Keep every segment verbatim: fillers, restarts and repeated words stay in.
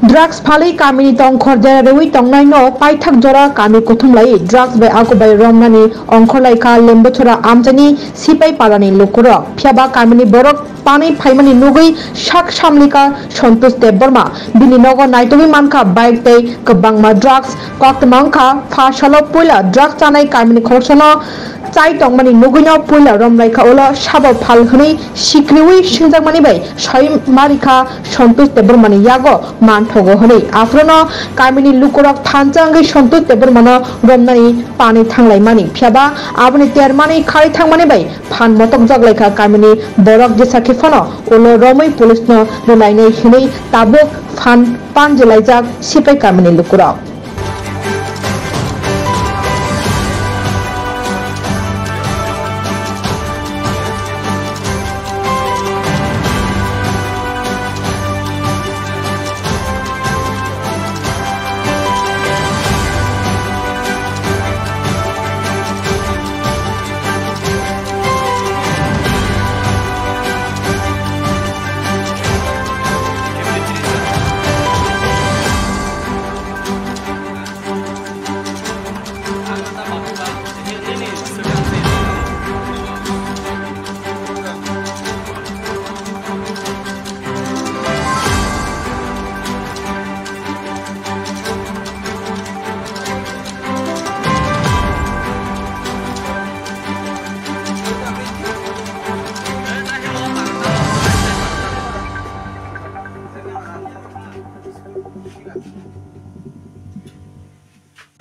Drugs phalwi kamini tongkhor jera rwi tongnaino paithak jora kami kuthumlai drugs bai akubai romnani ongkhorlaikha Lembuchora amchaini Sipai parani lukurok. Phiyaba kamini borok panwi phaimani nugwi sak samlikha Santosh Debbarma. Bini nogo naitugwi mankha bike tei kwbangma drugs. Koktwma wngkha pha salo puila drugs chanai kamini khoroksono chai tongmani nugwino puila romlaikha ulo sabo phal hwnwi sikriwi swngjakmani bai soi marikha Santosh Debbarmani yago manthogo hwnwi. Aphrono kamini lukurok thansa wngwi Santosh Debbarmano romnani panwi thanglaimani. Phiyaba aboni termani kharwi thangmani bai phan motokjak laikha kamini borok jesa khe phano ulo romwi police no rwlainai hwnwi tabuk phan panjilaijak Sipai kamini lukurok.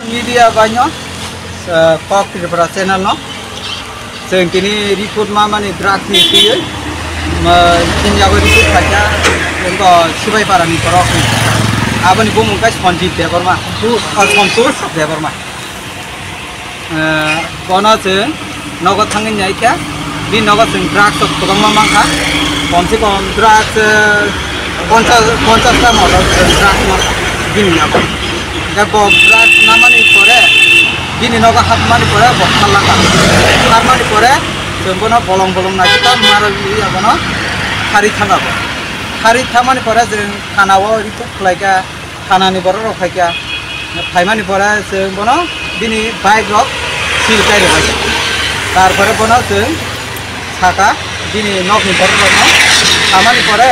Media baino, eh, Kok Tripura channel no. Chwng tini report ma mani drugs ni twiwi, ma, tin yago report khaikha, wngkha Sibai para ni borok. Aboni bumung khe Sanjit Debbarma. Oh, Santosh Debbarma. Eh, bono chwng nogo thangwi naikha, bini nogo chwng drugs rok kwbangma mankha, komse kom drugs, eh, ponchas, ponchas ta moto chwng drugs mankha bini yago. Hwnkhe bo drugs namani pore, bini nogo hapmani pore bo kharlangkha, kharmani pore chwng bono bolong bolong naikhe ta maro abono kharwi thangkha bo, kharwi thangmani pore chwng thana o report khlaikha. Thanani borok rok phaikha, phaimani pore chwng bono bini bike rok seal kai rwbaikha. Tarpore bono chwng sakha bini nokni borok rokno, samani pore,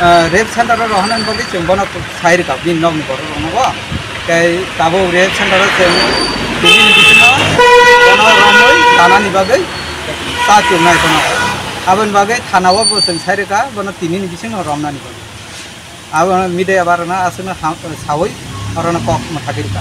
eh, rape center o rohornani bagwi chwng bono sai rwkha bini nokni borok rokno bo. Tei tabuk rape center o chwng tini ni bisingo bono romwi tanani bagwi cha chwngnai bono. Aboni bagwi thana o bo chwng sai rwkha bono tini ni bisingo romnani bagwi. Abo media barona aswkno ham-, sawi orono kok mwthagwi rwkha.